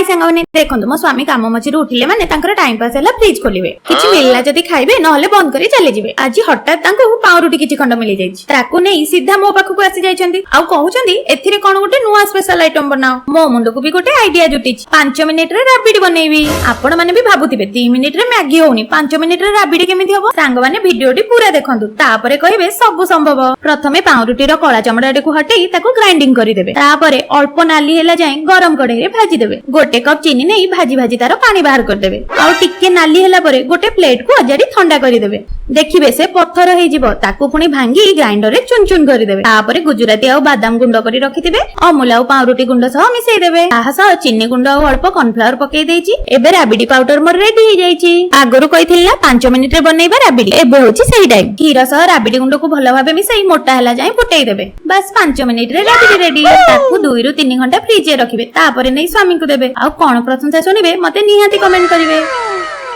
High ସାଙ୍ଗମାନେ, ଦେଖନ୍ତୁ, ମୋ ସ୍ୱାମୀ କାମ ମଝିରୁ ଉଠିଲେ ମାନେ ତାଙ୍କର ଟାଇମ ପାସ୍ ହେଲା ଫ୍ରିଜ ଖୋଲିବେ। କିଛି ମିଳିଲା ଯଦି ଖାଇବେ, ନହେଲେ ବନ୍ଦ କରି ଚାଲିଯିବେ। ଆଜି ହଠାତ୍ ତାଙ୍କୁ ପାଉରୁଟି କିଛି ଖଣ୍ଡ ମିଳିଯାଇଛି। ତାକୁ ନେଇ ସିଧା ମୋ ପାଖକୁ ଆସି ଯାଇଛନ୍ତି ଆଉ କହୁଛନ୍ତି, ଏଥିରେ କଣ ଗୋଟେ ନୂଆ ସ୍ପେଶାଲ ଆଇଟମ ବନାଅ। ମୋ ମୁଣ୍ଡକୁ ବି ଗୋଟେ ଆଇଡିଆ ଜୁଟିଛି, 5 ମିନିଟରେ ରାବିଡି ବନେଇବି। ଆପଣ ମାନେ ବି ଭାବୁଥିବେ, 2 ମିନିଟରେ ମ୍ୟାଗି ହଉନି, 5 ମିନିଟରେ ରାବିଡି କେମିତି ହବ? ସାଙ୍ଗମାନେ, ଭିଡିଓଟି ପୁରା ଦେଖନ୍ତୁ, ତାପରେ କହିବେ ସବୁ ସମ୍ଭବ। ପ୍ରଥମେ ପାଉରୁଟିର କଳା ଚମଡ଼ାଟିକୁ ହଟେଇ ତାକୁ ଗ୍ରାଇଣ୍ଡିଙ୍ଗ କରିଦେବେ। ତାପରେ ଅଳ୍ପ ନାଲି ହେଲା ଯାଏଁ ଗରମ କଢେଇରେ ଭାଜିଦେବେ। ଗୋଟେ କପ୍ ଚିନି ନେଇ ଭାଜି ଭାଜି ତାର ପାଣି ବାହାର କରିଦେବେ। ଆଉ ଟିକେ ନାଲି ହେଲା ପରେ ଗୋଟେ ପ୍ଲେଟ କୁ ଅଜାଡି ଥଣ୍ଡା କରିଦେବେ। ଦେଖିବେ, ସେ ପଥର ହେଇଯିବ। ତାକୁ ପୁଣି ଭାଙ୍ଗି ଗ୍ରାଇଣ୍ଡରରେ ଚୁନ ଚୁନ କରିଦେବେ। ତାପରେ ଗୁଜୁରାତି ଆଉ ବାଦାମ ଗୁଣ୍ଡ କରି ରଖିଥିବେ, ଅମୁଲ ଆଉ ପାଉରୁଟି ଗୁଣ୍ଡ ସହ ମିଶେଇ ଦେବେ। ତାହା ସହ ଚିନି ଗୁଣ୍ଡ ଆଉ ଅଳ୍ପ କର୍ନଫ୍ଲାୱାର ପକେଇ ଦେଇଛି। ଏବେ ରାବିଡି ପାଉଡର ମୋର ରେଡି ହେଇଯାଇଛି। ଆଗରୁ କହିଥିଲି ନା, 5 ମିନିଟରେ ବନେଇବା ରାବିଡି, ଏବେ ହଉଛି ସେଇ ଟାଇମ। କ୍ଷୀର ସହ ରାବିଡି ଗୁଣ୍ଡକୁ ଭଲ ଭାବେ ମିଶେଇ ମୋଟା ହେଲା ଯାଏଁ ଫୁଟେଇ ଦେବେ। ବାସ୍, 5 ମିନିଟରେ ରାବିଡି ରେଡି। ତାକୁ 2ରୁ 3 ଘଣ୍ଟା ଫ୍ରିଜରେ ରଖିବେ। ତାପରେ ନେଇ ସ୍ୱାମୀଙ୍କୁ ଦେବେ ଆଉ କଣ ପ୍ରଶଂସା ଶୁଣିବେ, ମତେ ନିହାତି କମେଣ୍ଟ କରିବେ।